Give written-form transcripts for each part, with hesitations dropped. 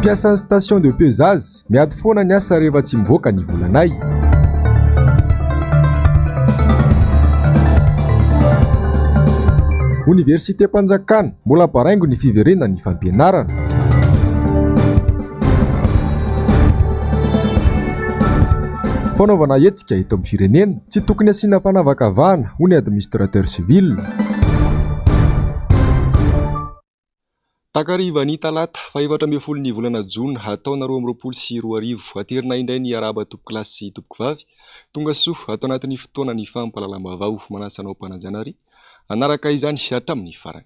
Mpiasan'ny station de pesage, miady foana ny asa rehefa tsy mivoaka ny volanay. Oniversitem-panjakana, mbola baraingo ny fiverenan'ny fampianarana. Fanaovana hetsika eto amin'ny firenena, tsy tokony asiana fanavakavahana, hoy ny administrateur civil. Takarivan'ny talata faha-14 ny volana jona taona 2022, aterina indray ny arahaba tompokolahy sy tompokovavy, tonga soa ato anatin'ny fotoanan'ny fampahalalam-baovao, manasa anao mpananjanahary hanaraka izany hatramin'ny farany.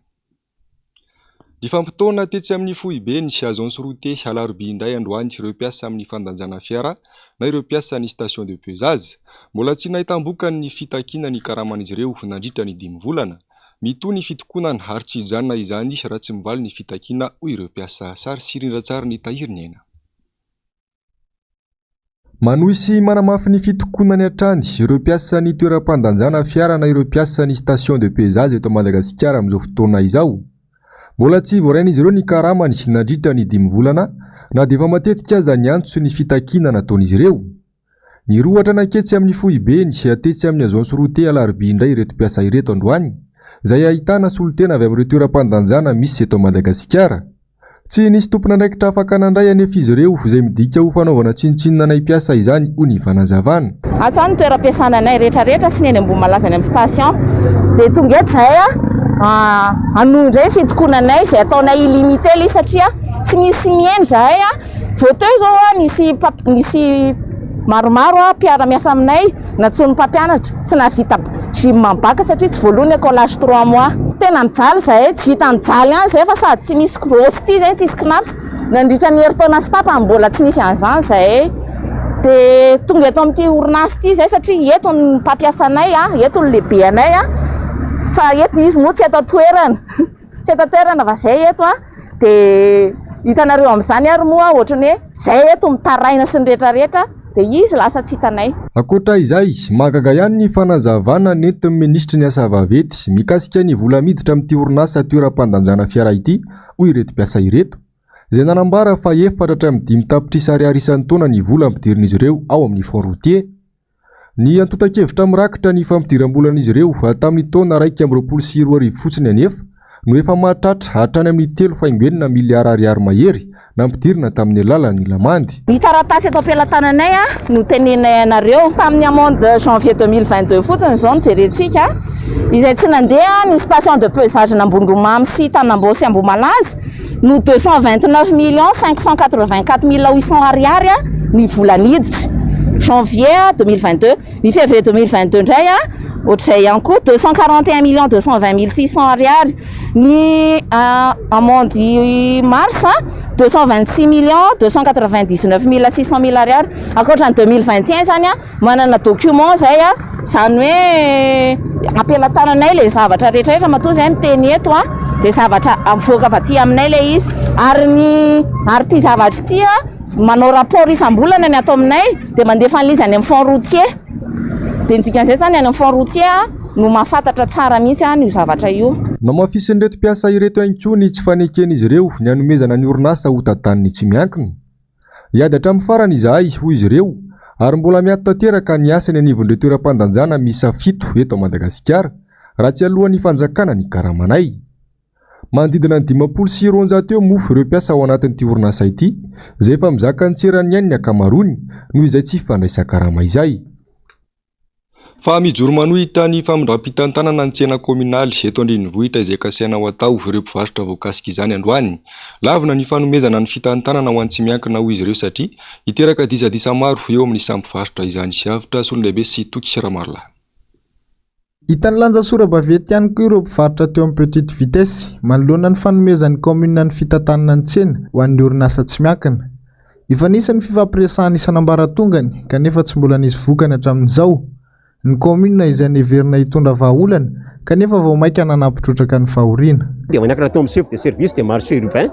Nifampitaona tetsy amin'ny foibeny Agence Route Alarobia indray androany ireo mpiasa amin'ny fandanjana fiara na ireo mpiasan'ny station de pesage. Mbola tsy nahitam-bokany ny fitakiana ny karaman'izy ireo nandritra ny dimy volana. Mitohy ny fitokonana ary tsy hijanona izany raha tsy mivaly ny fitakiana hoy ireo mpiasa. Sary sy rindran-tsary ny Tahiry Ny Aina. Manohy sy manamafy ny fitokonany hatrany ireo mpiasan'ny toeram-pandanjana fiara na ireo mpiasan'ny station de pesage eto Madagasikara amin'izao fotoana izao. Mbola tsy voarain'izy ireo ny karamany nandritra ny dimy volana na dia efa matetika aza ny antso sy ny fitakiana nataon'izy ireo. Nirohotra nanketsy amin'ny foibeny tetsy amin'ny Agence Route Alarobia indray ireto mpiasa ireto androany, izay ahitana solontena avy amin'ireo toeram-pandanjana misy eto Madagasikara. Tsy nisy tompon'andraikitra afaka nandray anefa izy ireo, izay midika ho fanaovana tsinontsinona anay mpiasa izany, hoy ny fanazavana. Ato izany ny toeram-piasana anay rehetra rehetra sy ny eny Ambohimalaza any amin'ny station. Dia tonga eto izahay hanohy indray ny fitokonanay izay ataonay illimité ilay izy satria tsy misy mihaino izahay. Vao teo izao nisy nisy maromaro mpiara-miasa aminay nantsoin'ny mpampianatra, tsy nahavita gym bac satria tsy voaloa ny écolage trois mois. Tena mijaly izahay, tsy vitan'ny mijaly ihany izahay fa sady tsy misy ostie izay, tsisy cnaps, nandritra ny herintaona sy tapany mbola tsy nisy an'izany izahay. Dia tonga eto amin'ity orinasa ity izahay satria eto ny mpampiasa anay, eto ny lehibe anay, fa eto izy moa tsy eto an-toerana, tsy eto an-toerana fa izay eto. Dia hitanareo amin'izany ary moa ohatran'ny hoe izay eto mitaraina sy ny rehetra rehetra dia izy lasa tsy hitanay. Ankoatra izay, mahagaga ihany ny fanazavana nentin'ny minisitry ny asa vaventy mikasika ny vola miditra amin'ity orinasa toeram-pandanjana fiara ity, hoy ireto mpiasa ireto, izay nanambara fa efatra hatramin'ny dimy tapitrisa ariary isan-taona ny vola ampidirin'izy ireo ao amin'ny fonds routier. Ny antontan-kevitra mirakitra ny fampidiram-bolan'izy ireo tamin'ny taona 2021 fotsiny anefa no efa mahatratra hatrany amin'ny telo faingo enina miliara ariary mahery nampidirina tamin'ny alalan'ny lamandy. Ny taratasy eto am-pelatananay no teneninay anareo. Tamin'ny amende janvier 2022 fotsiny izao no jerentsika, izay tsy nandeha ny station de pesage n'Ambondromamy sy Tanambao sy Ambohimalaza no 229 millions 584 mille 800 ariary ny vola niditra janvier 2022. Ny février 2022 indray ohatr'izay ihany koa 241 millions 220 mille 600 ariary. Ny amende mars 226 millions 299 mille 600 mille ariary. Ankoatra ny 2021 izany Manana document zay a, zany hoe ampelatananay le zavatra rehetra rehetra matoa zay miteny eto a, de zavatra mivoaka avy aty aminay le izy, ary ny ary ity zavatra ity a manao rapport isam-bolana ny ato aminay de mandefa an'le izy any amin'ny fonds routier, de ny dikan'izay zany any amin'ny fonds routier a no mahafantatra tsara mihitsy an'io zavatra io. Namafisin'ireto mpiasa ireto ihany koa ny tsy faneken'izy ireo ny hanomezana ny orinasa ho tantanin'ny tsy miankina. Hiady hatramin'ny farany izahay, hoy izy ireo, ary mbola miato tanteraka ny asa eny anivon'ireo toeram-pandanjana miisa fito eto Madagasikara, raha tsy aloan'ny fanjakana ny karamanay. Manodidina ny 250 eo moa ireo mpiasa ao anatin'ity orinasa ity, izay efa mizaka ny tsy eran'ny ainy ny ankamaroany, noho izay tsy fandraisan-karama izay. Fa mijoro manohitra ny famindram-pitantanana ny tsena kaominaly eto an-drenivohitra izay kasaina ho atao ireo mpivarotra voakasika izany androany. Lavina ny fanomezana ny fitantanana ho an'ny tsy miankina hoy izy ireo satria hiteraka disadisa maro eo amin'ny samy mpivarotra izany. Avotra Solondraibe sy Toky Ramarolahy. Hitan'ny lanja sora-baventy ihany koa ireo mpivarotra teo amin'ny Petite Vitesse manoloana ny fanomezan'ny kaominina ny fitantanana ny tsena ho an'ny orinasa tsy miankina. Efa nisy ny fifampiresahana isan'ambaratongany kanefa tsy mbola nisy vokany hatramin'izao. Ny kaominina izay neverina hitondra vahaolana kanefa vao mainka nanampy trotraka ny fahoriana. Dia vao niakatra tao amin'ny chef de service de marché urbain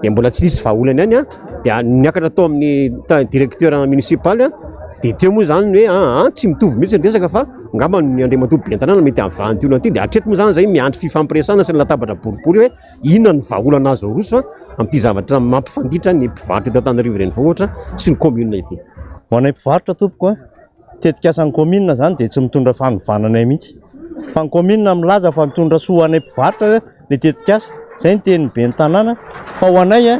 dia mbola tsy nisy vahaolana ihany dia niakatra tao amin'ny directeur municipal dia. Dia teo moa izany ny hoe aa tsy mitovy mihitsy ny resaka fa angamba ny Andriamatoa Ben'ny tanàna mety havaha an'ity olana ity. Dia hatreto moa izany izay miandry fifampiresahana sy ny latabatra boribory hoe inona ny vahaolana azo aroso amin'ity zavatra mampifanditra ny mpivarotra eto Antananarivo Renivohitra sy ny commune ity. Ho anay mpivarotra tompoko a, tetikasan'ny commune izany dia tsy mitondra fanovana anay mihitsy. Fa ny commune milaza fa mitondra soa ho anay mpivarotra ny tetikasa, izay ny tenin'ny ben'ny tanàna. Fa ho anay a,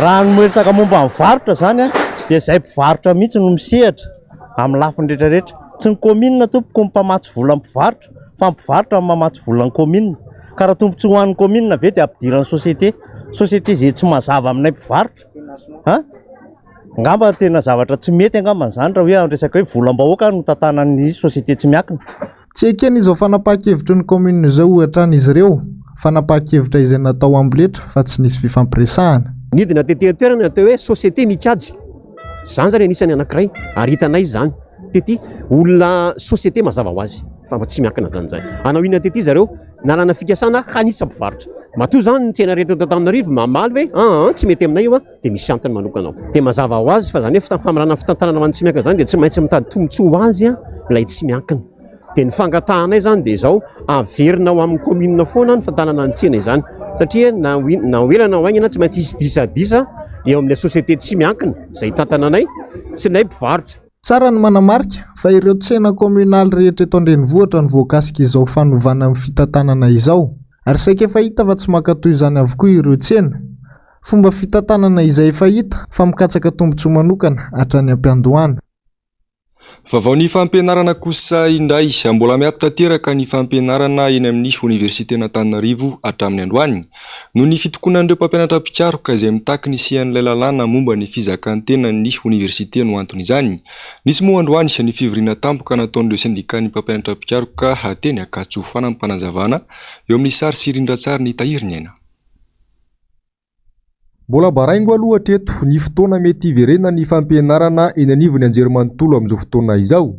raha ny miresaka momba ny varotra izany a, dia izay mpivarotra mihitsy no misehatra amin'ny lafiny rehetra rehetra. Tsy ny commune tompoko no mpamatsy vola ny mpivarotra fa ny mpivarotra no mamatsy vola ny commune. Ka raha tombontsoa ho an'ny commune ve dia ampidiran'ny société, société izay tsy mazava aminay mpivarotra a? Angamba tena zavatra tsy mety angamba izany raha hoe resaka hoe volam-bahoaka no tantanan'ny société tsy miankina. Tsy ekena izao fanapahan-kevitry ny kaominina izao hoy hatrany izy ireo, fanapahan-kevitra izay natao amboletra fa tsy nisy fifampiresahana. Nidina tety an-toerana ny atao hoe société mikajy. Izany izany anisan'ny anankiray ary hitanay izany tety, olona société mazava ho azy fa tsy miankina izany izany. Hanao inona tety zareo? Nanana fikasana hanisa mpivarotra. Matoa izany ny tsena rehetra eto Antananarivo mamaly hoe aa tsy mety aminay io dia misy antony manokana ao. Dia mazava ho azy fa izany hoe famerana fitantanana ho an'ny tsy miankina izany dia tsy maintsy mitady tombontsoa ho azy ilay tsy miankina. Dia ny fangatahanay izany dia izao, averina ao amin'ny commune foana ny fitantanana ny tsena izany satria na ho na ho ela na ho haingana tsy maintsy hisy disadisa eo amin'ilay société tsy miankina izay hitantananay sy ilay mpivarotra. Tsara ny manamarika fa ireo tsena kaominaly rehetra eto an-drenivohitra no voakasik'izao fanovana ny fitantanana izao ary saika efa hita fa tsy mankatò izany avokoa ireo tsena. Fomba fitantanana izay efa hita fa mikatsaka tombontsoa manokana hatrany am-piandohana. Vaovao ny fampianarana kosa indray. Mbola miato tanteraka ny fampianarana eny amin'ny oniversiten'Antananarivo hatramin'ny androany. Noho ny fitokonan'ireo mpampianatra mpikaroka izay mitaky ny hisian'ilay lalàna momba ny fizakan-tenan'ny oniversite no anton'izany. Nisy moa androany ny fivoriana tampoka nataon'ireo sendikan'ny mpampianatra mpikaroka teny Ankatso. Fanampim-panazavana eo amin'ny sary sy rindran-tsary ny tahiry ny aina. Mbola baraingo aloha hatreto ny fotoana mety hiverenan'ny fampianarana eny anivon'ny anjerimanontolo amin'izao fotoana izao.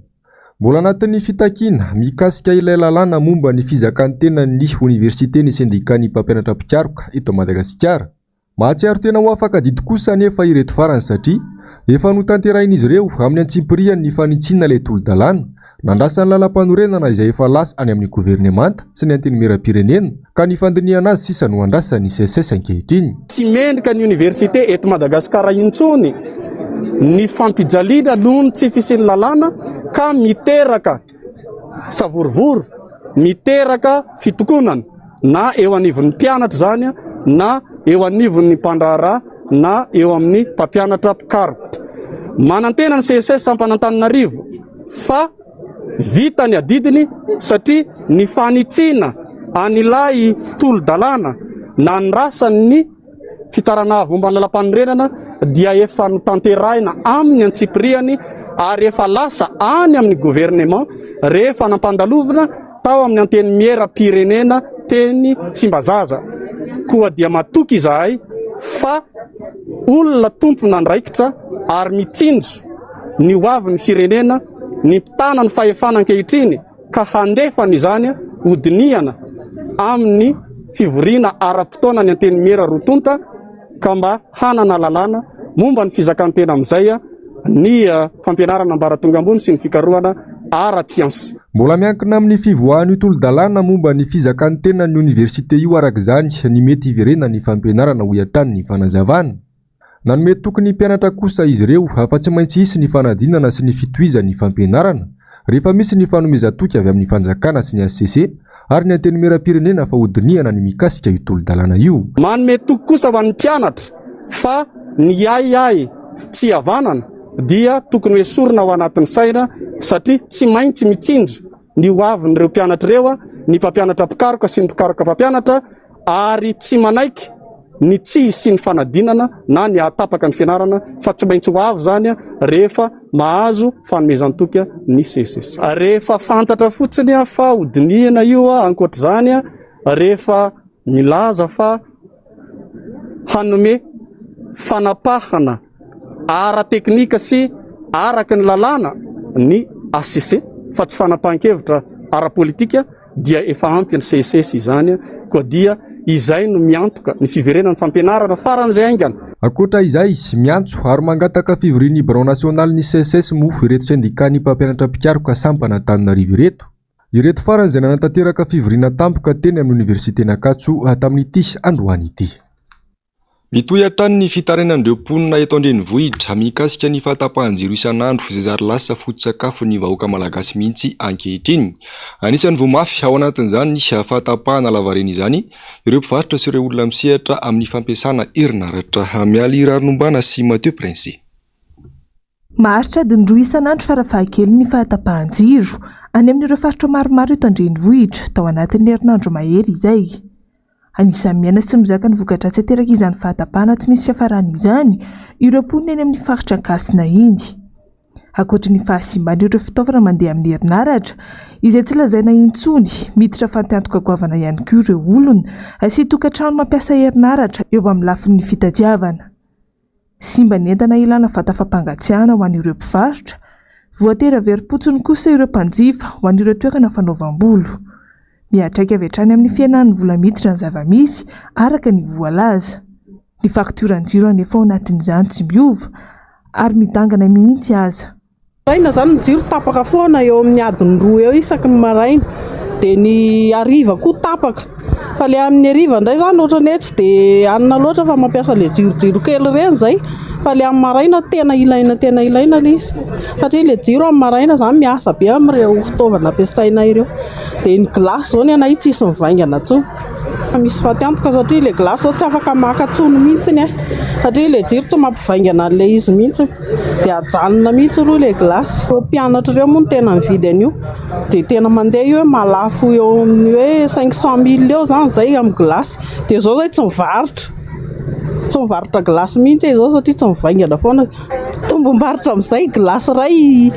Mbola anatin'ny fitakiana mikasika ilay lalàna momba ny fizakan-tenan'ny oniversite ny sendikan'ny mpampianatra mpikaroka eto Madagasikara. Mahatsiaro tena ho afaka adidy kosa anefa ireto farany satria efa notanterahin'izy ireo amin'ny antsipiriany ny fanitsiana ilay tolo-dalàna Nandrasan'ny lalampanorenana izay efa lasa any amin'ny governemanta sy ny antenimierampirenena ka ny fandinihana azy sisa no andrasan'ny SECES ankehitriny. Tsy mendrika ny oniversite eto Madagasikara intsony ny fampijaliana noho ny tsy fisian'ny lalàna ka miteraka savorovoro, miteraka fitokonana na eo anivon'ny mpianatra izany na eo anivon'ny mpandraharaha na eo amin'ny mpampianatra mpikaroka. Manantena ny CSS Sampan'Antananarivo fa vita ny adidiny satria ny fanitsiana an'ilay tolo-dalàna nandrasan'ny Fitsarana Avo momba ny Lalampanorenana dia efa notanterahina amin'ny antsipiriany ary efa lasa any amin'ny gouvernement rehefa nampandalovina tao amin'ny Antenimieram-pirenena teny Tsimbazaza. Koa dia matoky izahay fa olona tompon'andraikitra ary mitsinjo ny ho avin'ny firenena ny mpitana ny fahefana ankehitriny ka handefa an'izany hodinihana amin'ny fivoriana ara-potoana ny Antenimiera roa tonta ka mba hanana lalàna momba ny fizakan-tena amin'izay ny fampianarana ambaratonga ambony sy ny fikarohana ara-tsiansa. Mbola miankina amin'ny fivoahan'io tolo-dalàna momba ny fizakan-tenan'ny oniversite io araka izany ny mety hiverenan'ny fampianarana hoy hatrany ny fanazavana. Nanome toky ny mpianatra kosa izy ireo fa tsy maintsy hisy ny fanadinana sy ny fitohizan'ny fampianarana rehefa misy ny fanomezan-toky avy amin'ny fanjakana sy ny hcc ary ny Antenimierampirenena fa hodinihana ny mikasika io tolo-dalàna io. Manome toky kosa ho an'ny mpianatra fa ny ahiahy tsy havanana dia tokony ho esorina ao anatin'ny saina satria tsy maintsy mitsinjo ny ho avin'ireo mpianatra ireo ny mpampianatra mpikaroka sy ny mpikaroka mpampianatra ary tsy manaiky ny tsy hisian'ny fanadinana na ny hahatapaka ny fianarana fa tsy maintsy ho avy izany rehefa mahazo fanomezan-toky ny SECES. Rehefa fantatra fotsiny fa hodinihina io ankoatr'izany rehefa milaza fa hanome fanapahana ara-teknika sy araka ny lalàna ny HCC fa tsy fanapahan-kevitra ara-politika dia efa ampy ny SECES izany koa dia Izay no miantoka ny fiverenan'ny fampianarana faran'izay haingana. Ankoatra izay, miantso ary mangataka fivorian'ny birao nasionalin'ny SECES moa ireto sendikan'ny mpampianatra mpikaroka sampana Antananarivo ireto. Ireto farany izay nanatanteraka fivoriana tampoka teny amin'ny oniversiten'Ankatso tamin'ity androany ity. Mitohy hatrany ny fitarainan'ireo mponina eto an-drenivohitra mikasika ny fahatapahan-jiro isan'andro izay zary lasa foto-tsakafon'ny vahoaka malagasy mihitsy ankehitriny. Anisan'ny voa mafy ao anatin'izany ny fahatapahana lavareny izany ireo mpivarotra sy ireo olona misehatra amin'ny fampiasana herinaratra. Mialy Raharinombana sy Mathieu Prince. Maharitra adiny roa isan'andro farafahakeliny ny fahatapahan-jiro any amin'ireo faritra maromaro eto an-drenivohitra, tao anatin'ny herinandro mahery izay. Anisan'ny miaina sy mizaka ny voka-dratsy aterak'izany fahatapahana tsy misy fiafarany izany ireo mponina eny amin'ny faritra Ankasina iny. Ankoatry ny fahasimban'ireo fitaovana mandeha amin'ny herinaratra, izay tsy lazaina intsony, miditra fantiantoka goavana ihany koa ireo olona sy tokantrano mampiasa herinaratra eo amin'ny lafiny fitadiavana. Simba ny entana ilana vata fampangatsiahana ho an'ireo mpivarotra, voatery averim-potsiny kosa ireo mpanjifa ho an'ireo toerana fanaovam-bolo. Miantraika avy hatrany amin'ny fihenan'ny vola miditra ny zava-misy, araka ny voalaza. Ny faktioran-jiro anefa ao anatin'izany tsy miova ary midangana mihitsy aza. Maraina zany ny jiro tapaka foana eo amin'ny adiny roa eo isaky ny maraina dia ny hariva koa tapaka fa le amin'ny hariva indray zany ohatran'ny hoe tsy dia anona loatra fa mampiasa le jirojiro kely ireny zay fa le amin'ny maraina tena ilaina tena ilaina le izy satria le jiro amin'ny maraina zany miasa be amin'ireo fitaovana ampiasaina ireo dia ny glace zao ny anay tsisy mivaingana intsony. Misy fatiantoka satria ilay glace zao tsy afaka maka intsony mihitsy e, satria ilay jiro tsy mampivaingana an'ilay izy mihitsy, dia ajanona mihitsy aloha ilay glace. Ireo mpianatra ireo moa no tena mividy an'io, dia tena mandeha io hoe mahalafo eo amin'ny hoe 500 mille eo izany izay amin'ny glace, dia izao izay tsy mivarotra, tsy mivarotra glace mihitsy aho izao satria tsy mivaingana foana. Tombom-barotra amin'izay glace iray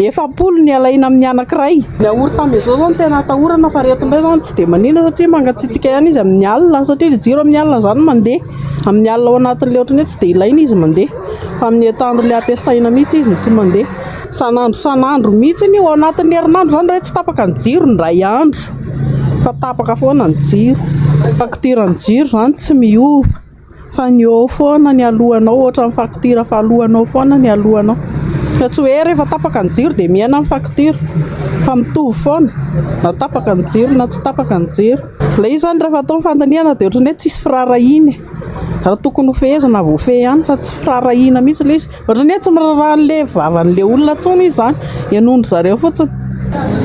40 ny alaina amin'ny anankiray. Ny yaourt maison zao no tena atahorana fa reto indray zany tsy dia maninona satria mangatsiatsiaka ihany izy amin'ny alina satria ilay jiro amin'ny alina zany mandeha amin'ny alina ao anatin'ilay ohatran'ny hoe tsy dia ilaina izy mandeha fa amin'ny atoandro ilay ampiasaina mihitsy izy no tsy mandeha. Isan'andro isan'andro mihitsy io ao anatin'ny herinandro zany raha hoe tsy tapaka ny jiro indray andro fa tapaka foana ny jiro. Facture-n'ny jiro zany tsy miova. Fa ny eo foana ny alohanao, ohatran'ny facture fa alohanao foana ny alohanao. Fa tsy hoe rehefa tapaka ny jiro dia mihena ny facture fa mitovy foana na tapaka ny jiro na tsy tapaka ny jiro. Ilay izy izany rehefa atao ny fandinihana dia ohatran'ny hoe tsisy firaharahiana e. Raha tokony ho fehezina voafehy ihany fa tsy firaharahiana mihitsy ilay izy. Ohatran'ny hoe tsy miraharaha an'ilay vavan'ilay olona intsony izy izany, henoin-dry zareo fotsiny.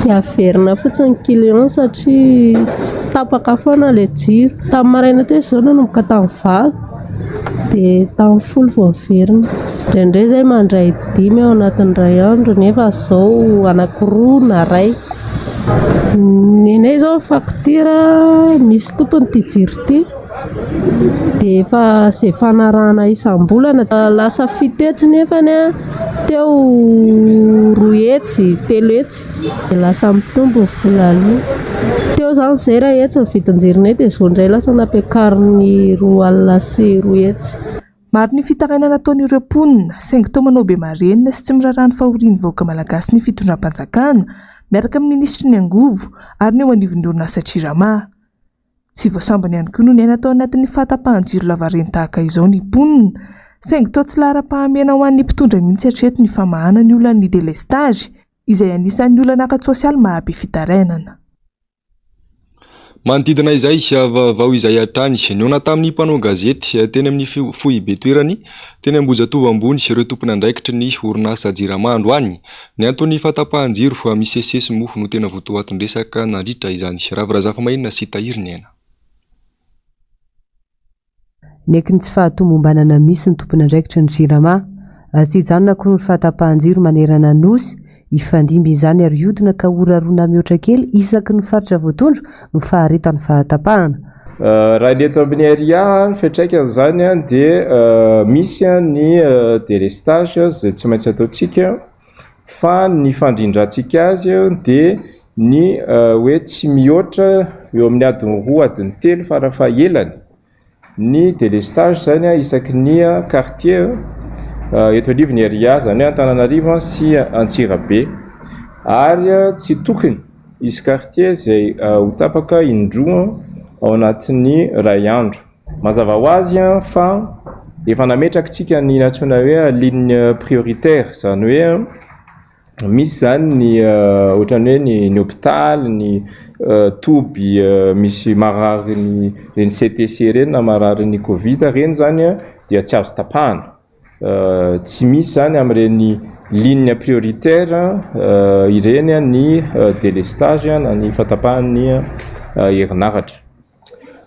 Dia averina fotsiny ny client satria tsy tapaka foana ilay jiro. Tamin'ny maraina teo izao nanomboka tamin'ny valo dia tamin'ny folo vao niverina. Indraindray izahay mandray dimy ao anatin'ny iray andro nefa izao anankiroa na iray. Ny anay izao ny facture misy tompony ity jiro ity. Dia efa izay fanarahana isam-bolana. Lasa 700 nefany an, teo 200, 300. Dia lasa mitombo ny vola aloa. Teo izany izay iray hetsy ny vidin-jironay dia izao indray lasa nampiakariny 220. Maro ny fitarainana ataon'ireo mponina, saingy toa manao be marenina sy tsy miraharaha ny fahorian'ny vahoaka malagasy ny fitondram-panjakana, miaraka amin'ny minisitry ny angovo ary ny eo anivon'ny orinasa Jirama. Tsy vao sambany ihany koa no niaina tao anatin'ny fahatapahan-jiro lavareny tahaka izao ny mponina, saingy toa tsy laharam-pahamehana ho an'ny mpitondra mihitsy hatreto ny famahana ny olan'ny delestazy, izay anisan'ny olana ara-tsosialy mahabe fitarainana. Manodidina izay vaovao izay hatrany, nihaona tamin'ny mpanao gazety teny amin'ny foibe toerany teny Ambohijatovo ambony ireo tompon'andraikitry ny orinasa Jirama androany. Ny anton'ny fahatapahan-jiro misesisesy moa no tena votoatin-dresaka nandritra izany. Ravo Razafimahenina sy Tahiry Niaina. Niaiky ny tsy fahatomombanana misy ny tompon'andraikitry ny Jirama. Tsy hijanona akory ny fahatapahan-jiro manerana ny Nosy. Hifandimby izany ary hihodina ka ora roa na mihoatra kely isaky ny faritra voatondro no faharetan'ny fahatapahana. Raha ny eto amin'ny RIA, ny fiantraikany izany dia misy ny délestage izay tsy maintsy ataontsika fa ny fandrindrantsika azy dia ny hoe tsy mihoatra eo amin'ny adiny roa, adiny telo farafahaelany ny délestage izany isaky ny quartier eto anivon'ny RIA, izany hoe Antananarivo sy Antsirabe ary tsy tokony hisy quartier izay ho tapaka indroa. ao anatin'ny iray andro. Mazava ho azy fa efa nametrakitsika ny antsoina hoe ligne prioritaire, izany hoe misy izany ny ohatran'ny hoe ny ny hopitaly, ny toby misy marary ireny CTC ireny na mararin'ny covid ireny izany dia tsy azo tapahana. Tsy misy izany amin'ireny ligne prioritaire ireny ny délestage na ny fahatapahan'ny herinaratra.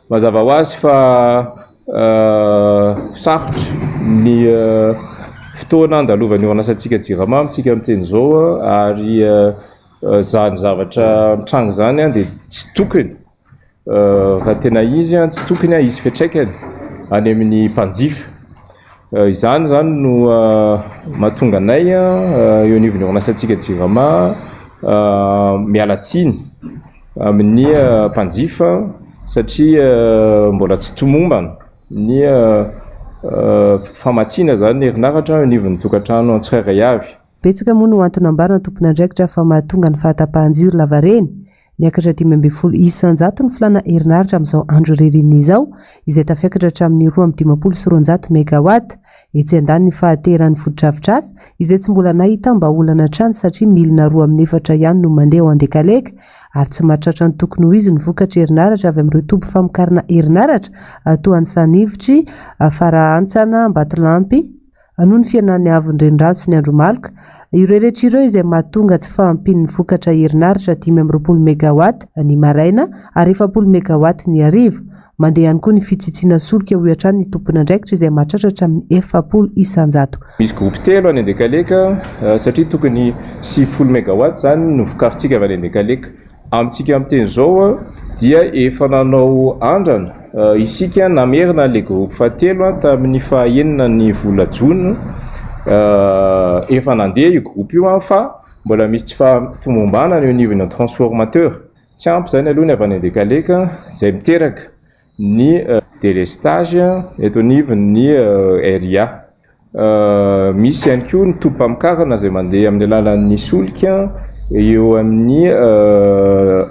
Mazava ho azy fa sarotra ny fotoana andalovan'ny orinasantsika Jirama amintsika miteny izao ary izany zavatra mitranga izany dia tsy tokony raha tena izy tsy tokony hisy fiantraikany any amin'ny mpanjifa. Izany izany no mahatonga anay eo anivon'ny orinasantsika Jirama miala tsiny amin'ny mpanjifa satria mbola tsy tomombana ny famatsiana izany ny herinaratra eo anivon'ny tokantrano tsirairay avy. Betsaka moa no antony nambaran'ny tompon'andraikitra fa mahatonga ny fahatapahan-jiro lavareny. Niakatra 15% ny filàna herinaratra amin'izao andro ririnina izao, izay tafiakatra hatramin'ny 252 megawatt. Etsy andaniny ny fahateran'ny fotodrafitrasa, izay tsy mbola nahitam-bahaolana hatrany satria milina roa amin'ny efatra ihany no mandeha ao Andekaleka, ary tsy mahatratra ny tokony ho izy ny vokatra herinaratra avy amin'ireo toby famokarana herinaratra toa an'i Sanivotry, Farahantsana, Ambatolampy, Noho ny fihenan'ny haavon'ny renirano sy ny andro maloka, ireo rehetra ireo izay mahatonga tsy fahampian'ny vokatra herinaratra 25 megawatt ny maraina ary 40 megawatt ny hariva. Mandeha ihany koa ny fitsitsiana solika hoy hatrany ny tompon'andraikitra izay mahatratra hatramin'ny 40%. Misy groupe telo any Andekaleka satria tokony 90 megawatt izany no vokarintsika avy any Andekaleka. Amintsika miteny izao dia efa nanao andrana isika namerina ilay groupe fahatelo tamin'ny faha enina ny vola jona. Efa nandeha io groupe io fa mbola misy tsy fahatomombanana eo anivon'ny transformateur. Tsy ampy izany aloha ny avy any Andekaleka izay miteraka ny délestage eto anivon'ny RIA. Misy ihany koa ny tobim-pamokarana izay mandeha amin'ny alalan'ny solika eo amin'ny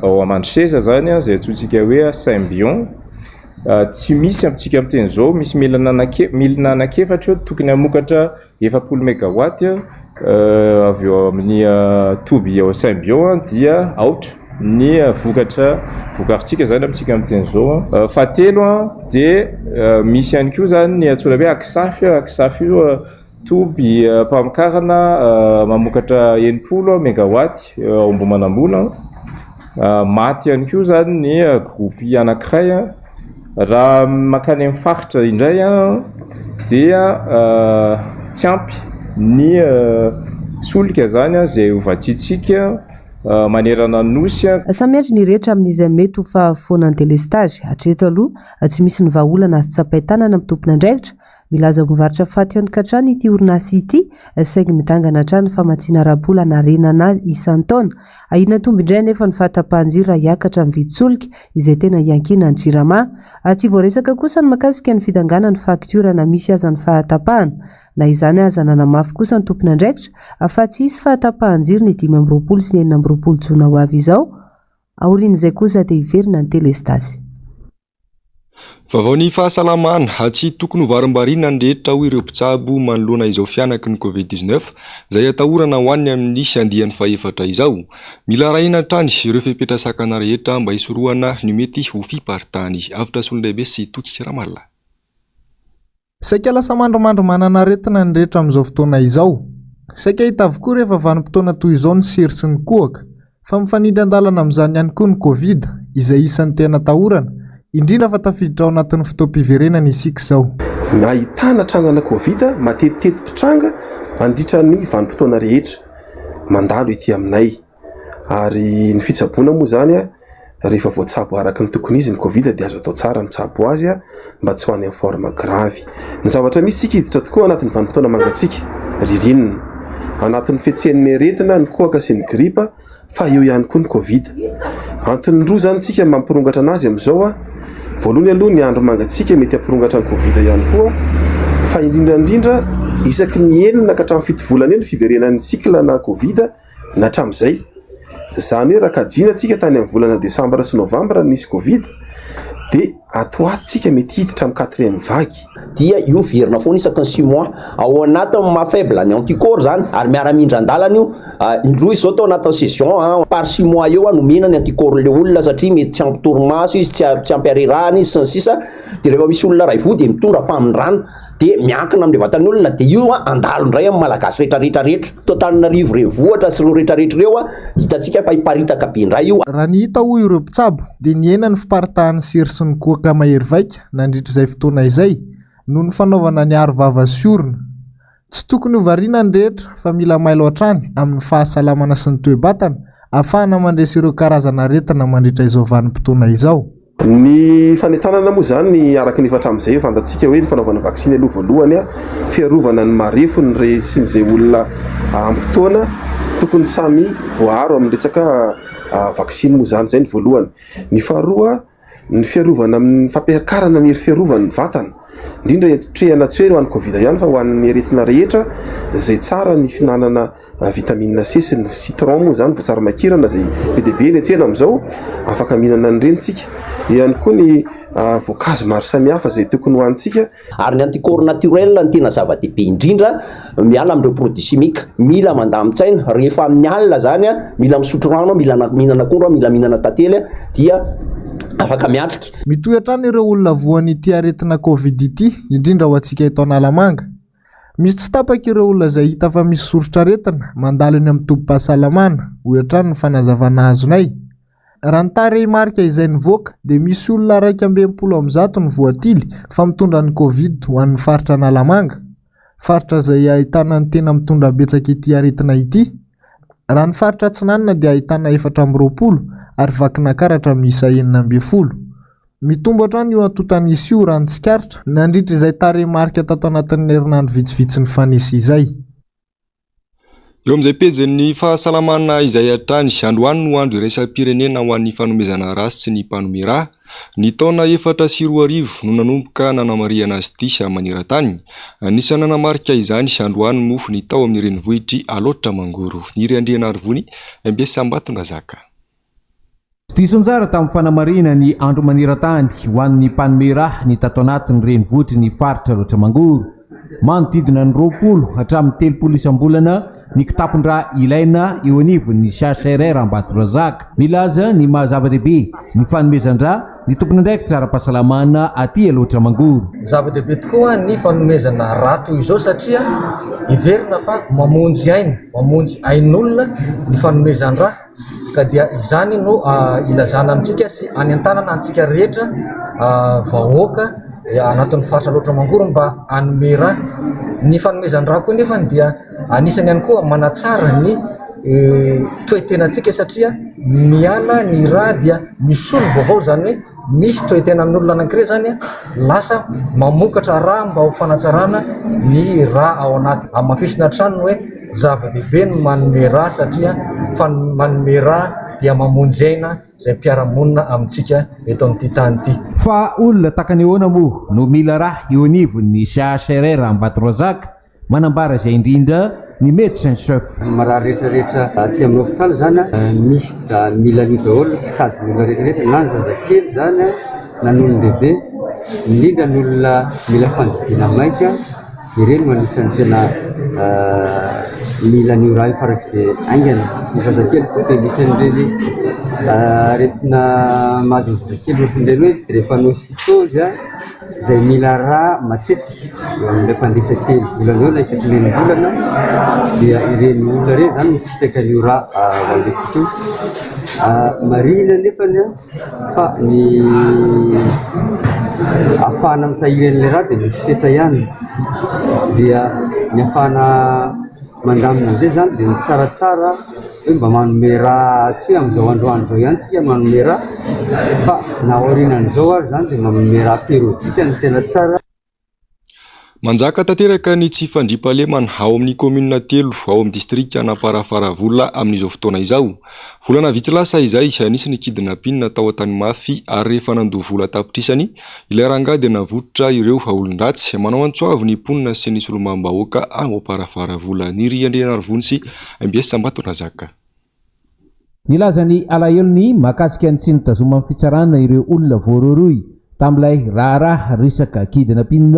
ao Amandroseza izany izay antsointsika hoe Symbion. Tsy misy amintsika miteny izao, misy milina anaky milina anankiefatra eo tokony hamokatra 40 megawatt avy eo amin'ny toby ao Symbion dia aotra ny vokatra vokarintsika izany amintsika miteny izao. Fahatelo dia misy ihany koa izany ny antsoina hoe Aksaf, Aksaf io toby mpamokarana mamokatra 60 megawatt ao Ambohimanambola. Maty ihany koa izany ny groupe anankiray. Raha mankany amin'ny faritra indray dia tsy ampy ny solika izany izay ho vatsiantsika manerana ny Nosy. Samy miandry ny rehetra amin'izay mety ho fahafoanan'ny delestazy. Hatreto aloha, tsy misy ny vahaolana azo tsapain-tanana amin'ny tompon'andraikitra. Milaza ho mivarotra faty antoka hatrany ity orinasa ity, saingy midangana hatrany ny famatsiana ara-bola hanarenana azy isan-taona. Ahiana hitombo indray anefa ny fahatapahan-jiro raha hiakatra ny vidin-tsolika, izay tena iankinan'ny Jirama. Tsy voaresaka kosa ny mahakasika ny fidanganan'ny faktiora na misy aza ny fahatapahana. Na izany aza, nanamafy kosa ny tompon'andraikitra fa tsy hisy fahatapahan-jiro ny 25 sy ny 26 jona ho avy izao, aorian'izay kosa dia hiverina ny telestazy. Vaovao ny fahasalamana, tsy tokony ho varimbariana ny rehetra hoy ireo mpitsabo manoloana izao fihanaky ny Covid 19 izay atahorana ho any amin'ny andiany fahefatra izao. Mila arahina hatrany ireo fepetra sakana rehetra mba hisorohana ny mety ho fiparitahany. Avotra Solondraibe sy Toky Ramallah. Saika lasa mandrimandry manana aretina ny rehetra amin'izao fotoana izao. Saika hita avokoa rehefa vanim-potoana toy izao ny sery sy ny kohaka. Fa mifanindry an-dalana amin'izany ihany koa ny Covid, izay isan'ny tena atahorana, indrindra fa tafiditra ao anatin'ny fotoam-piverenana isika izao. Nahitana trangana Covid matetiteti-pitranga mandritra ny vanim-potoana rehetra mandalo ety aminay. Ary ny fitsaboana moa izany rehefa voatsabo araka ny tokony izy ny covid dia azo atao tsara ny mitsabo azy mba tsy ho any amin'ny forme grave. Ny zavatra misy tsika hiditra tokoa anatin'ny vanim-potoana mangatsiaka, ririnina. Anatin'ny fihetsehan'ny aretina ny kohaka sy ny gripa fa eo ihany koa ny covid. Antony roa izany tsika mampirongatra anazy amin'izao. Voalohany aloha ny andro mangatsiaka mety hampirongatra ny covid ihany koa fa indrindra indrindra isaky ny enina ka hatramin'ny fito volana eo ny fiverenan'ny cycle na covid na hatramin'izay. Izany hoe raha kajiana tsika tany amin'ny volana desambra sy novambra nisy covid Dia ato ho ato tsika mety hiditra amin'ny quatrième vague. Dia io miverina foana isaky ny six mois. Ao anatin'ny maha faible ny anticorps zany ary miara-mindran-dalana io. Indroa izy zao tao anatin'ny saison an, par six mois eo an omena ny anticorps le olona satria mety tsy ampy torimaso izy, tsy tsy ampy harerahana izy sy ny sisa Dia rehefa misy olona iray voa dia mitondra famindrana. Dia miankina amin'ilay vatan'ny olona dia io an handalo indray amin'ny malagasy rehetra rehetra rehetra. Eto Antananarivo renivohitra sy ireo rehetra rehetra ireo an, dia hitantsika fa hiparitaka be indray io. Raha ny hita hoy ireo mpitsabo dia nihena ny fiparitahan'ny sery sy ny kohaka mahery vaika nandritra izay fotoana izay noho ny fanaovana ny aro vava sy orona. Tsy tokony ho variana ny rehetra fa mila mailo hatrany amin'ny fahasalamana sy ny toe-batana ahafahana mandresy ireo karazana aretina mandritra izao vanim-potoana izao. Ny fanentanana moa izany araka ny efa hatramin'izay fantatsika hoe ny fanaovana vaksiny aloha voalohany, fiarovana ny marefo ny re sy ny izay olona ampy taona tokony samy voaaro amin'ny resaka vaksiny moa izany, izay ny voalohany. Ny faharoa ny fiarovana amin'ny fampiakarana ny hery fiarovan'ny vatana, indrindra hiatrehana tsy hoe ho an'ny covid ihany fa ho an'ny aretina rehetra izay tsara ny fihinanana Vitamine C sy ny citron moa izany voasary makirana izay be dia be eny an-tsena amin'izao, afaka mihinana an'ireny isika. Eo ihany koa ny voankazo maro samihafa izay tokony hohanintsika. Ary ny anticorps naturel no tena zava-dehibe indrindra miala amin'ireo produits chimiques. Mila mandamin-tsaina, rehefa amin'ny alina izany, mila misotro rano, mila mihinana akondro, mila mihinana tantely dia afaka miatrika. Mitohy hatrany ireo olona voan'ity aretina Covid ity, indrindra ho antsika eto Analamanga. Misy tsy tapaka ireo olona izay hita fa misy soritr'aretina mandalo eny amin'ny tobim-pahasalamana, hoy hatrany ny fanazavana azonay. Raha ny tarehimarika izay nivoaka dia misy olona 161 no voatily fa mitondra ny Covid ho an'ny faritra Analamanga, faritra izay ahitana ny tena mitondra betsaka ity aretina ity. Raha ny faritra Atsinanana dia ahitana 24 ary Vakinakaratra miisa 16. Mitombo hatrany io antontan'isa io raha ny tsikaritra, nandritra izay tarehimarika tato anatin'ny herinandro vitsivitsy nifanesy izay. Eo amin'izay pejin'ny fahasalamana izay hatrany, androany no andro iraisam-pirenena ho an'ny fanomezana ra sy ny mpanome ra. Ny taona 2004 no nanomboka nanamarihana azy ity maneran-tany. Anisan'ny nanamarika izany androany moa ny tao amin'ny renivohitr'i Alaotra Mangoro. Niry Andrianarivony, mbs Ambatondrazaka. Tsy diso anjara tamin'ny fanamarihana ny Andro maneran-tany ho an'ny mpanome ra ny tato anatin'ny renivohitry ny faritra Alaotra Mangoro. Manodidina ny 20 hatramin'ny 30 isam-bolana ny kitapon-drà ilaina eo anivon'ny CHRR Ambatondrazaka. Milaza ny maha zava-dehibe ny fanomezan-drà ny tompon'andraikitra ara-pahasalamana aty Alaotra Mangoro. Zava-dehibe tokoa ny fanomezana rà toy izao satria heverina fa mamonjy aina, mamonjy ain'olona ny fanomezan-drà. Ka dia izany no ilazana amintsika sy anentanana antsika rehetra vahoaka anatin'ny faritra Alaotra Mangoro mba hanome rà. Ny fanomezan-drà koa nefa dia anisany ihany koa manatsara ny toe-tenantsika satria miala ny rà dia misolo vaovao izany hoe misy toe-tenan'olona anankiray izany lasa mamokatra rà mba ho fanatsarana ny rà ao anaty. Hamafisina hatrany ny hoe Zava-dehibe ny manome rà satria fa ny manome rà dia mamonjy aina izay mpiara-monina amintsika eto amin'ity tany ity. Fa olona takany ahoana moa no mila rà eo anivon'ny CHRR Ambatondrazaka? Manambara izay indrindra ny Médecin Chef. Ny marary rehetra rehetra aty amin'ny hopitaly izany misy da mila an'io daholo ny sokajin'olona rehetra rehetra na ny zazakely izany na ny olon-dehibe indrindra ny olona mila fandidiana maika. Ireny no anisan'ny tena mila an'io rà io farak'izay haingana. Ny zazakely koa dia misy an'ireny aretina mahazo ny zazakely ohatran'ireny hoe drépanocytose izay mila rà matetika eo amin'ilay mpandeha isaky telo volana eo na isaky ny enim-bolana dia ireny olona ireny izany misitraka an'io rà mangatsiaka io. Marihina anefany fa ny ahafahana mitahiry an'ilay rà dia misy fetra ihany dia ny ahafahana mandamina an'izay izany dia ny tsaratsara hoe mba manome rà tsy hoe amin'izao androany izao ihany tsika manome rà fa na aorianan'izao ary izany dia manome rà périodique no tena tsara. Manjaka tanteraka ny tsy fandriampahalemana ao amin'ny kaominina telo ao amin'ny distrikan'Amparafaravola amin'izao fotoana izao. Volana vitsy lasa izay, nisy ny kidnapping tao Antanimafy ary rehefa nandoa vola an-tapitrisany ilay rangahy dia navototra ireo olon-dratsy. Manao antso avo ny mponina sy ny solombavambahoaka ao Amparafaravola. Niry Andrianarivony sy mbs Ambatondrazaka. Nilaza ny alahelony mahakasika ny tsy nitazoman'ny fitsarana ireo olona voarohirohy. tamin'ilay raharaha resaka kidnapping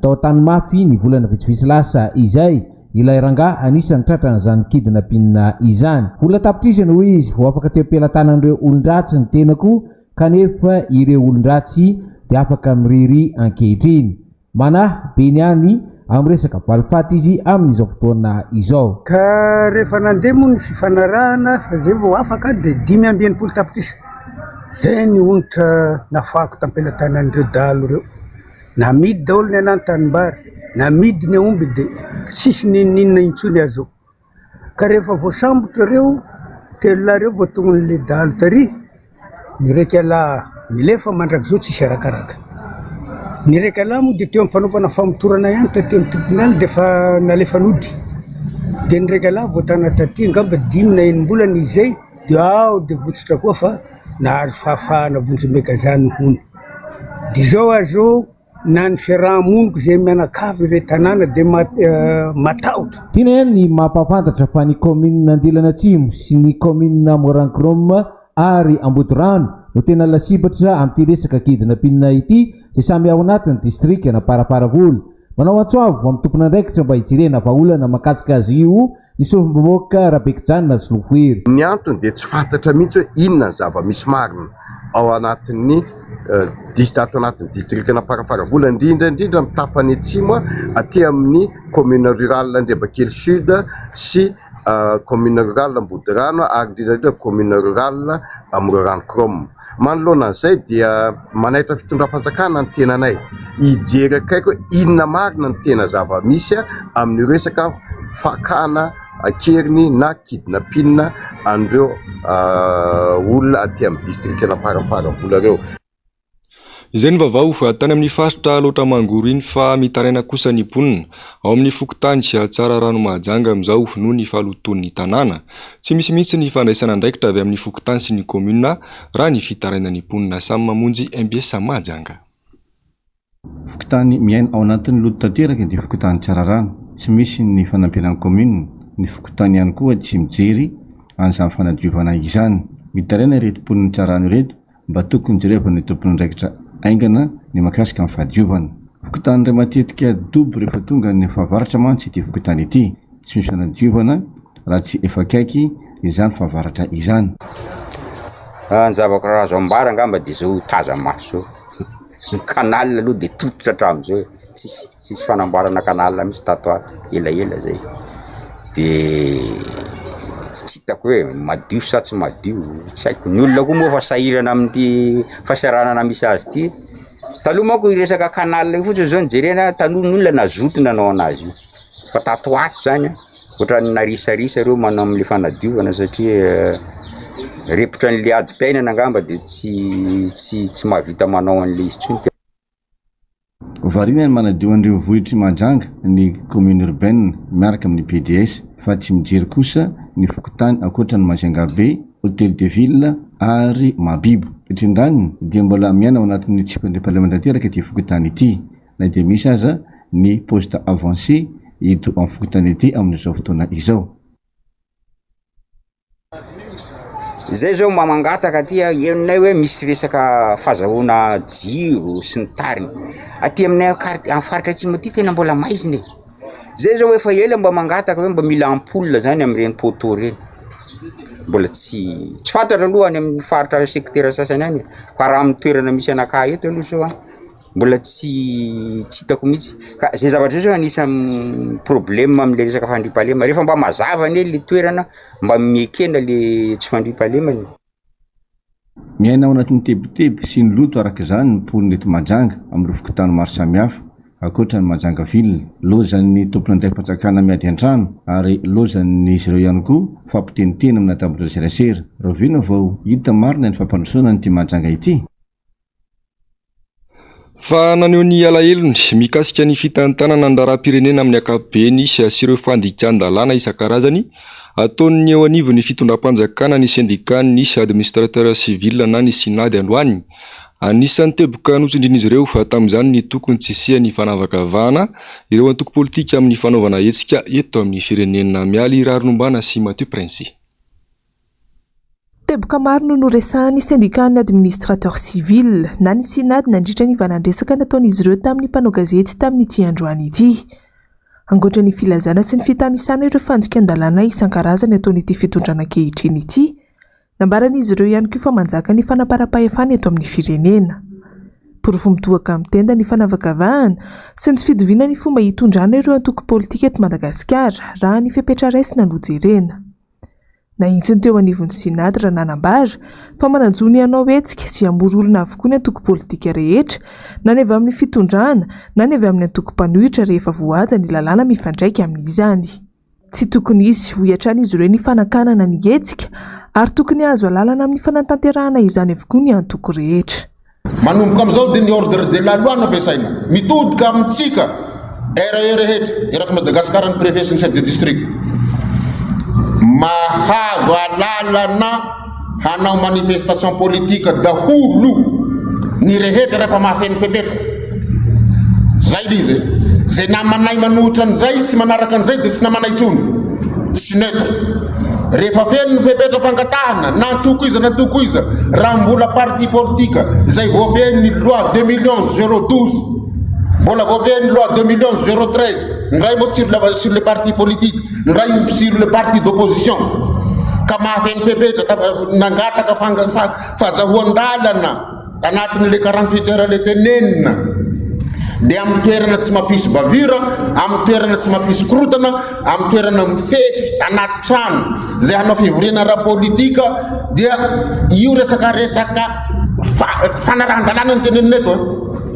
tao Antanimafy ny volana vitsivitsy lasa izay ilay rangahy anisan'ny tratran'izany kidnapping izany. Vola tapitrisany hoy izy vao afaka teo am-pelatanan'ireo olon-dratsy ny tenako kanefa ireo olon-dratsy dia afaka miriria ankehitriny. Manahy be ny any amin'ny resaka valifaty izy amin'izao fotoana izao. Ka rehefa nandeha moa ny fifanarahana fa zay vao afaka dia 65 tapitrisa zay ny onitra nafahako tam-pelatanan'ireo dahalo ireo. Namidy daholo ny anah ny tanimbary, namidy ny aomby dia tsisy n'inon'inona intsony azo. Ka rehefa voasambotra ireo telo lahy ireo vao tongon'ilay dahalo tary, ny iraika lahy nilefa mandrakizao tsisy arakaraka. Ny iraika lahy moa dia teo am-panaovana famotorana ihany taty amin'ny tribonaly dia efa nalefa nody. Dia ny iraika lahy voatana taty angamba dimy na enim-bolana izy izay dia ao dia votsotra koa fa nahazo fahafahana vonjimaika izany hono. Dia izao ary izao Na ny fiaraha-moniko izay mianakavy ilay tanàna dia matahotra. Tiana ihany ny mampahafantatra fa ny kaominina Andilana Atsimo sy ny kaominina Morankrom ary Ambodirano no tena lasibatra amin'ity resaka kidnapping ity izay samy ao anatin'ny distrikan'Amparafaravola. Manao antso avo amin'ny tompon'andraikitra mba hijerena vahaolana mahakasika azy io ny solombavambahoaka Rabekijanona Solofohery. Ny antony dia tsy fantatra mihitsy hoe inona ny zava-misy marina ao anatin'ny dis- ato anatin'ny distrikan'Amparafaravola, indrindra indrindra amin'ny tapany atsimo aty amin'ny commune rurale Andriabakely Sud sy commune rurale Ambodirano ary indrindra indrindra commune rurale Morarano Chrome. Manoloana an'izay dia manaitra fitondram-panjakana ny tenanay hijery akaiky hoe inona marina no tena zava-misy amin'io resaka fakana an-keriny na kidnapping an'ireo olona aty amin'ny distrikan'Amparafaravola ireo. Izay ny vaovao tany amin'ny faritra Alaotra Mangoro iny fa mitaraina kosa ny mponina ao amin'ny fokontany Tsararano Mahajanga amin'izao noho ny fahalotoan'ny tanàna. Tsy misy mihitsy ny fandraisana andraikitra avy amin'ny fokontany sy ny kaominina raha ny fitarainan'ny mponina. Samy mamonjy mbs Mahajanga. Fokontany miaina ao anatin'ny loto tanteraka ny fokontany Tsararano. Tsy misy ny fanampiana ny kaominina. Ny fokontany ihany koa tsy mijery an'izany fanadiovana izany. Mitaraina ireto mponin'i Tsararano ireto Mba tokony jerevan'ny tompon'andraikitra haingana ny mahakasika ny fahadiovana. Fokontany iray matetika dobo rehefa tonga ny fahavaratra mantsy ity fokontany ity. Tsy misy fanadiovana raha tsy efa akaiky izany fahavaratra izany. Ny zavatra azo ambara angamba dia izao taza-maso izao, ny canal aloha dia tototra hatramin'izao e, tsisy tsisy fanamboarana canal mihitsy tato ho ato, elaela zay, de tsy hitako hoe madio sa tsy madio, tsy haiko, ny olona koa moa efa sahirana amin'ity fahasahiranana misy azy ity, taloha manko io resaka canal io fotsiny zao no jerena, taloha ny olona nazoto nanao anazy io, fa tato ho ato zany an, ohatran'ny narisarisa reo manao am'le fanadiovana satria repotra an'le adim-piainana angamba de tsy tsy tsy mahavita manao an'le izy intsony. Variana ny manadio ny renivohitr'i Mahajanga ny commune urbaine miaraka amin'ny PDS fa tsy mijery kosa ny fokontany ankoatra an'i Majunga Be, Hotel de Ville ary Mahabibo. Etsy andaniny dia mbola miaina ao anatin'ny tsy fandriampahalemana tanteraka ity fokontany ity na dia misy aza ny poste avancé eto amin'ny fokontany ity amin'izao fotoana izao. Zay zao mba mangataka aty a, henonay hoe misy resaka fazahoana jiro sy ny tariny, aty aminay quart- amin'ny faritra atsimo aty tena mbola maizina e, zay zao efa ela mba mangataka hoe mba mila ampoule zany amin'ireny poteau reny, mbola tsy tsy fantatra aloha any amin'ny faritra secteur sasany any fa raha amin'ny toerana misy anakahy eto aloha zao an. Mbola tsy tsy hitako mihitsy, ka zay zavatra zay zao anisan'ny problème am'le resaka fandriampahalemana, rehefa mba mazava anie le toerana mba miekena le tsy fandriampahalemana e. Miaina ao anatin'ny tebiteby sy ny loto araka izany ny mponina eto Mahajanga amin'ireo fokontany maro samihafa, ankoatra an'i Mahajanga Ville. Lozan'ny tompon'andraiki-panjakana miady an-trano ary lozan'izy ireo ihany koa fampiteniteny amina tambajotra serasera. Rahoviana vao hita marina ny fampandrosoana an'ity Mahajanga ity? Fa naneho ny alahelony mikasika ny fitantanana ny raharaham-pirenena amin'ny ankapobeny sy ireo fandikan-dalàna isan-karazany ataon'ny eo anivon'ny fitondram-panjakana ny sendikan'ny administrateur civil na ny Synad androany. Anisan'ny teboka notsindrin'izy ireo tamin'izany ny tokony tsy hisian'ny fanavakavahana ireo antoko politika amin'ny fanaovana hetsika eto amin'ny firenena. Mialy Raharinombana sy Mathieu Prince. Teboka maro no noresahan'ny sendikan'ny Administrateurs Civils na ny Synad nandritra ny valan-dresaka nataon'izy ireo tamin'ny mpanao gazety tamin'ity androany ity. Ankoatra ny filazana sy ny fitanisana ireo fandikan-dalàna isan-karazany ataon'ity fitondrana ankehitriny ity, nambaran'izy ireo ihany koa fa manjaka ny fanaparam-pahefana eto amin'ny firenena. Porofo mitohaka amin'ny tenda ny fanavakavahana sy ny tsy fitoviana ny fomba hitondrana ireo antoko politika eto Madagasikara raha ny fepetra raisina no jerena. Nahitsy ny teo anivon'ny Synad raha nanambara fa manan-jo ny hanao hetsika sy hamory olona avokoa ny antoko politika rehetra, na ny avy amin'ny fitondrana na ny avy amin'ny antoko mpanohitra rehefa voahaja ny lalàna mifandraika amin'izany. Tsy tokony hisy, hoy hatrany izy ireo ny fanakanana ny hetsika ary tokony hahazo alalana amin'ny fanatanterahana izany avokoa ny antoko rehetra. Manomboka amin'izao dia ny ordre de la loi no ampiasaina. Mitodika amintsika RE rehetra eraky Madagascar ny préfet sy ny chef de district. Mahazo alalana hanao manifestation politique daholo ny rehetra rehefa mahafeno fepetra. Zay le izy e. Zay namanay manohitra an'izay tsy manaraka an'izay dia tsy namanay intsony. Tsy neutre. Rehefa feno ny fepetra fangatahana na antoko iza na antoko iza, raha mbola parti politique izay voafehin'ny loi 2011 012, mbola voafehin'ny loi 2011 013, ny iray moa sur la sur le parti politique, ny iray sur le parti d'opposition, ka mahafeno fepetra nangataka fahazahoan-dalana, Anatin'ilay 48 heures ilay tenenina dia amin'ny toerana tsy mampisy bavure, amin'ny toerana tsy mampisy korontana, amin'ny toerana mifefy anaty trano izay hanao fivoriana ara-politika dia io resaka resaka fanarahan-dalàna no tenenina eto a.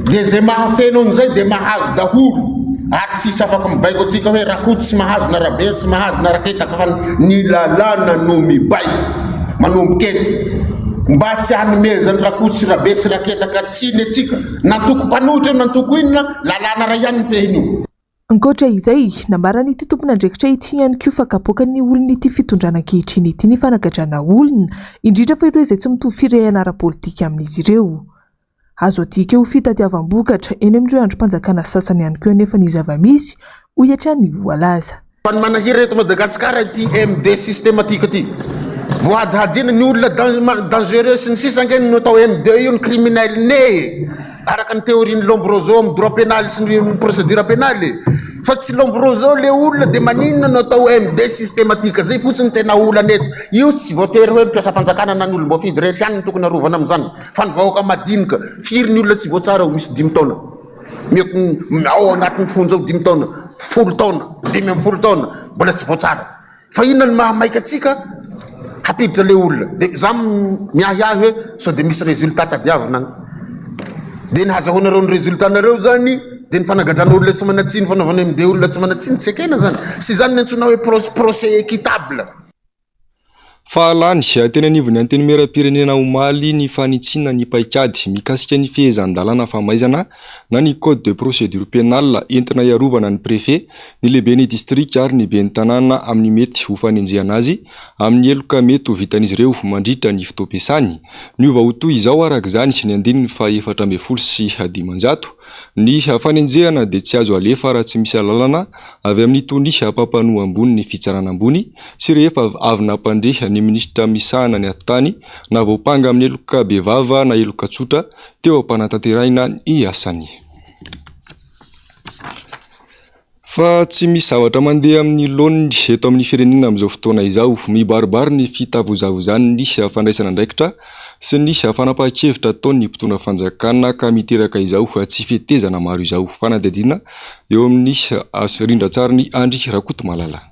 Dia izay mahafeno an'izay dia mahazo daholo ary tsisy afaka mibaiko antsika hoe Rakoto tsy mahazo na Rabe tsy mahazo na Raketaka fa ny lalàna no mibaiko manomboka eto mba tsy hanomezan'i Rakoto sy Rabe sy Raketaka tsiny antsika na antoko mpanohitra io na antoko inona lalàna iray ihany ny fehin'io. Ankoatra izay, nambaran'ity tompon'andraikitra ity ihany koa fa kapoakan'ny olon'ity fitondrana ankehitriny ity ny fanagadrana olona, indrindra fa ireo izay tsy mitovy firehana ara-politika amin'izy ireo. Azo adika ho fitadiavam-bokatra eny amin'ireo andrim-panjakana sasany ihany koa anefa ny zava-misy, hoy hatrany ny voalaza. Fa ny manahira eto Madagasikara ity MD systématique ity. Voahadihadiana ny olona dangereux sy ny sisa ange no atao MD io ny criminel né e! Araka ny théorie ny Lombroso amin'ny droit pénal sy ny procédure pénale e! Fa tsy Lombroso le olona dia maninona no atao MD systématique? Zay fotsiny tena olana eto. Io tsy voatery hoe ny mpiasam-panjakana na ny olom-boafidy rehetra ihany no tokony arovana amin'izany. Fa ny vahoaka madinika, firy ny olona tsy voatsara ao misy dimy taona, ao anatin'ny fonja ao dimy taona, folo taona, 15 taona, mbola tsy voatsara. Fa inona no mahamaika antsika hampiditra le olona? De za miahiahy hoe sao de misy résultat tadiavina agny. De ny hazahoanareo ny résultat nareo zany, de ny fanagadrana olona tsy manan-tsiny, fanaovana MD olona tsy manan-tsiny, tsy ekena zany. Tsy izany ny antsoina hoe procès équitable. Fahalany, teny anivon'ny Antenimierampirenena omaly ny fanitsiana ny paikady mikasika ny fehezan-dalàna famaizana na ny code de procédure pénale entina hiarovana ny préfet, ny lehiben'ny distrika ary ny ben'ny tanàna amin'ny mety ho fanenjehana azy amin'ny heloka mety ho vitan'izy ireo mandritra ny fotoam-piasany. Niova ho toy izao araka izany ny andininy faha 514. Ny fanenjehana dia tsy azo alefa raha tsy misy alalana avy amin'ny tonia mpampanoa ambony ny fitsarana ambony sy rehefa avy nampandre ny minisitra misahana ny atitany na voampanga amin'ny heloka bevava na heloka tsotra teo am-panatanterahina ny asany. Fa tsy misy zavatra mandeha amin'ny laoniny eto amin'ny firenena amin'izao fotoana izao. Mibaribary ny fitavozavozan'ny fandraisana andraikitra sy ny fanapahan-kevitra ataon'ny mpitondra fanjakana ka miteraka izao tsy fetezana maro izao. Fanadihadiana eo amin'ny rindran-tsarin'i Andry Rakotomalala.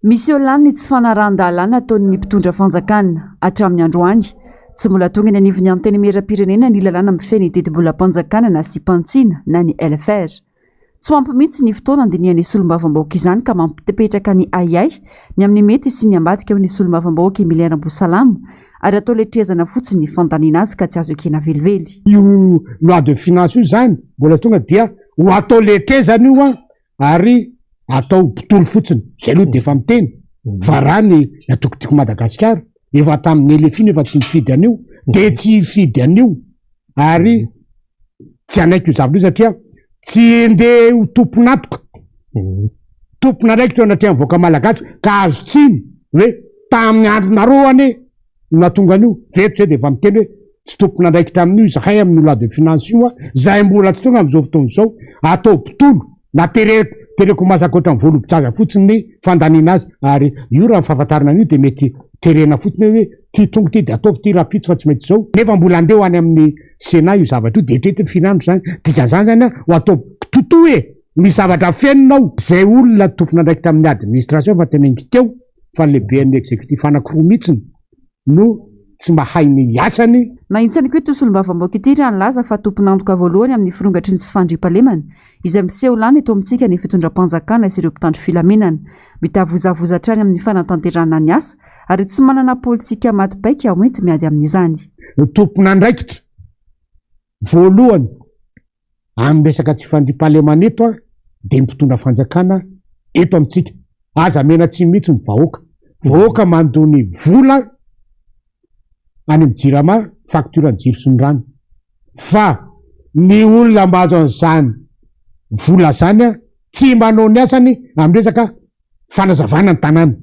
Miseho lany ny tsy fanarahan-dalàna ataon'ny mpitondra fanjakana hatramin'ny androany. Tsy mbola tonga eny anivon'ny Antenimierampirenena ny lalàna mifehy ny tetibolam-panjakana na sipantsina na ny LFR. Tsy ho ampy mihitsy ny fotoana handinihan'ny solombavambahoaka izany ka mampipetraka ny ahiahy ny amin'ny mety hisian'ny ambadika hoy ny solombavambahoaka Emilien Rambosalama ary atao letrezana fotsiny ny fandaniana azy ka tsy azo ekena velively. Io loi de finance io izany mbola tonga dia ho atao letrezana io an! ary atao mpitory fotsiny, zay aloha dia efa miteny fa raha ny antoko Tiako Madagasikara efa tamin'ny LFI no efa tsy nifidy an'io dia tsy hifidy an'io ary tsy hanaiky io zavatra io satria tsy ndeha ho tompon'antoka tompon'andraikitra eo anatrehan'ny vahoaka malagasy ka azo tsiny hoe tamin'ny andronareo anie. no nahatonga an'io? Veto zay dia efa miteny hoe tsy tompon'andraikitra amin'io izahay amin'io loi de finance io a, zay mbola tsy tonga amin'izao fotoana izao, atao mpitolo na tereko tereko masaka ohatran'ny voalobo-jaza fotsiny ny fandaniana azy ary io raha ny fahafantarana an'io dia mety terena fotsiny hoe ty tonga ty dia ataovy ty rahampitso fa tsy mety izao, nefa mbola andeha ho any amin'ny Sénat io zavatra io dia eritrereto firy andro izany, dikan'izany zany a ho atao kitotoa e! Misy zavatra afenina ao, zay olona tompon'andraikitra amin'ny administration efa teneniko teo fa ny lehiben'ny executif anakiroa mihitsiny no tsy mahay ny asany. Nahitsy ihany koa ity solombavambahoaka ity raha nilaza fa tompon'antoka voalohany amin'ny firongatry ny tsy fandriampahalemana izay miseho lany eto amintsika ny fitondram-panjakana sy ireo mpitandro filaminana. Mitavozavoza hatrany amin'ny fanatanterahana ny asa ary tsy manana politika maty paika hoenti-miady amin'izany. Ny tompon'andraikitra voalohany amin'ny resaka tsy fandriampahalemana eto dia ny mpitondra fanjakana eto amintsika. Aza amena tsiny mihitsy ny vahoaka. Vahoaka mandoa ny vola any amin'ny jirama, facture ny jiro sy ny rano. Fa ny olona mahazo an'izany vola izany tsy manao ny asany amin'ny resaka fanazavana ny tanàna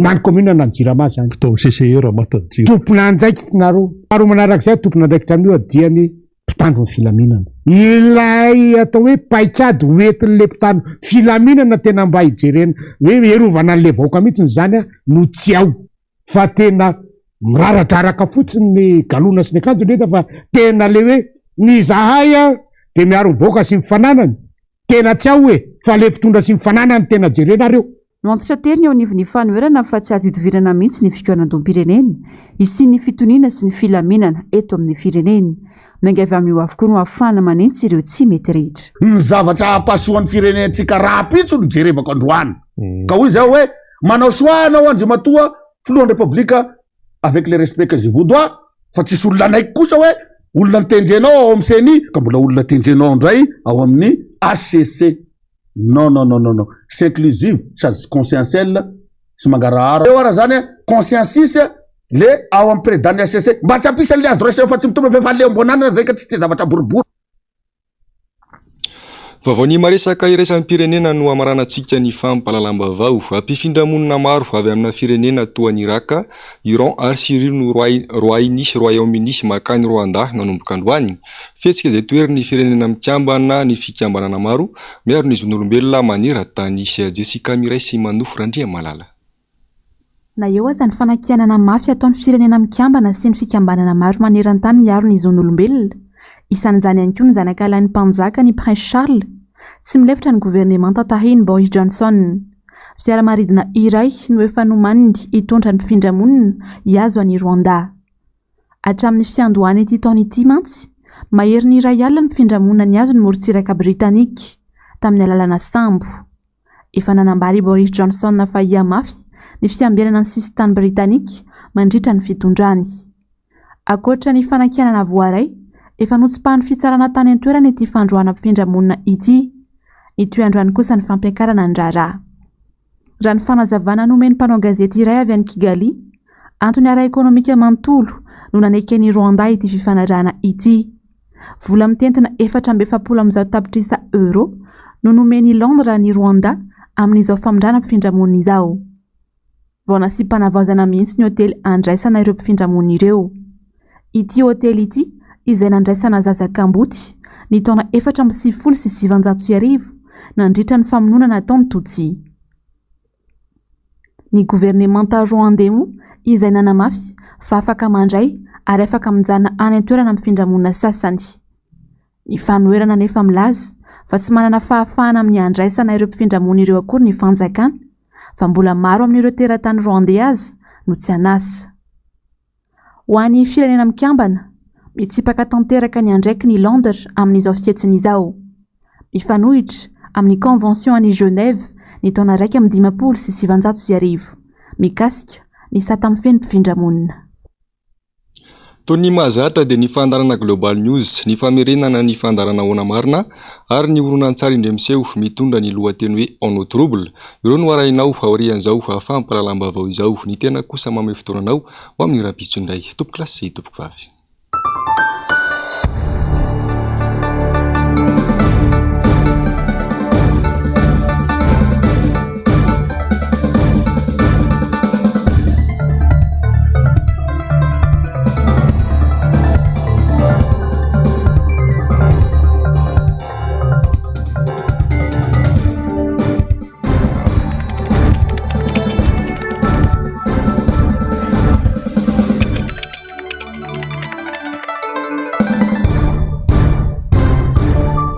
na ny commune na ny jirama zany. Tao amin'ny CCE raha maty ny jiro. Tompon'andraikitra nareo. Faharoa manarak'izay tompon'andraikitra amin'io dia ny mpitandro ny filaminana. Ilay atao hoe paikady ho entin'ilay mpitandro filaminana tena mba hijerena hoe hiarovana an'ilay vahoaka mihitsy izany no tsy ao fa tena miraradraraka fotsiny ny galona sy ny akanjo ny hita fa tena le hoe ny izahay dia miaro ny vahoaka sy ny fananany Tena tsy ao e! Fa le mpitondra sy ny fananany tena jerenareo. Noantitrateriny eo anivon'ny fanoherana fa tsy azo idovirana mihitsy ny fikaonandoham-pirenena, hisian'ny fitoniana sy ny filaminana eto amin'ny firenena. Miainga avy amin'io avokoa no ahafahana manentsy ireo tsy mety rehetra. Ny zavatra hampasoa ny firenentsika rahampitso no jerevako androany. Ka hoy izay hoe, manao choix anao Andriamatoa Filohan'ny Repoblika avec le respect que je vous dois, fa tsisy olona hanaiky kosa hoe olona notendrenao ao amin'ny ceni ka mbola olona tendrenao ao indray ao amin'ny HCC. Non non non non non, tsy inclusive sady tsy conscientiel sy mangarahara. Eo ara zany consciencis le ao amin'ny président-n'ny HCC mba tsy hampisy an'le azo raisina fa tsy mitombina fa efa aleom-bonanana zay ka tsy tia zavatra boribory. Vaovao ny maresaka iraisam-pirenena no hamaranantsika ny fampahalalam-baovao. Mpifindra-monina maro avy amina firenena toa an'i Iraka, Iran ary Syria no roahin'ny Royaume-Uni mankany Rwanda nanomboka androany. Fihetsika izay toherin'ny Firenena Mikambana ny fikambanana maro miaro ny zon'olombelona maneran-tany. Jessica Miray sy Manofo Randriamalala. Na eo aza ny fanakianana mafy ataon'ny Firenena Mikambana sy ny fikambanana maro maneran-tany miaro ny zon'olombelona, isan'izany ihany koa ny zanakalahin'ny mpanjaka ny Prince Charles, tsy milefitra ny governemanta tahian'i Boris Johnson. Fiaramanidina iray no efa nomaniny hitondra ny mpifindra-monina hihazo an'i Rwanda. Hatramin'ny fiandohan'ity taona ity mantsy, maherin'ny 1000 ny mpifindra-monina nihazo ny morontsiraka Britanika, tamin'ny alalana sambo. Efa nanambara i Boris Johnson fa hihamafy ny fiambenana ny sisintany Britanika mandritra ny fitondrany. Ankoatra ny fanakianana voaray, efa notsipahan'ny fitsarana tany an-toerana ity fandroahana mpifindra monina ity. Nitohy androany kosa ny fampiakarana ny raharaha. Raha ny fanazavana nomen'ny mpanao gazety iray avy any Kigali, antony ara-ekonomika manontolo no naneken'i Rwanda ity fifanarahana ity. Vola mitentina 144 tapitrisa euros no nomen'i Londres an'i Rwanda amin'izao famindrana mpifindramonina izao. Vao nasiam-panavaozana mihitsy ny hotely handraisana ireo mpifindramonina ireo. Ity hotely ity izay nandraisana zaza kamboty ny taona 1994 nandritra ny famonoana nataon'ny Tutsi. Ny governemanta Rwandais moa izay nanamafy fa afaka mandray ary afaka mijanona any an-toerana mifindra-monina sasany. Ny fanoherana anefa milaza fa tsy manana fahafahana amin'ny handraisana ireo mpifindra-monina ireo akory ny fanjakana fa mbola maro amin'ireo teratany Rwandais aza no tsy an'asa. Ho an'ny Firenena Mikambana, mitsipaka tanteraka ny andraikiny i Londres amin'izao fihetsiny izao. Mifanohitra amin'ny Convention an'i Genève ny taona 1951 mikasika ny sata mifehy ny mpifindra-monina. Toy ny mahazatra dia ny fandaharana Global News, ny famerenana ny fandaharana Ahoana Marina ary ny horonantsary indray miseho mitondra ny lohateny hoe En eau trouble. Ireo no arahinao aorian'izao fampahalalam-baovao izao. Ny tena kosa mamehy fotoana anao ho amin'ny rahampitso indray. Tompokolahy sy tompokovavy.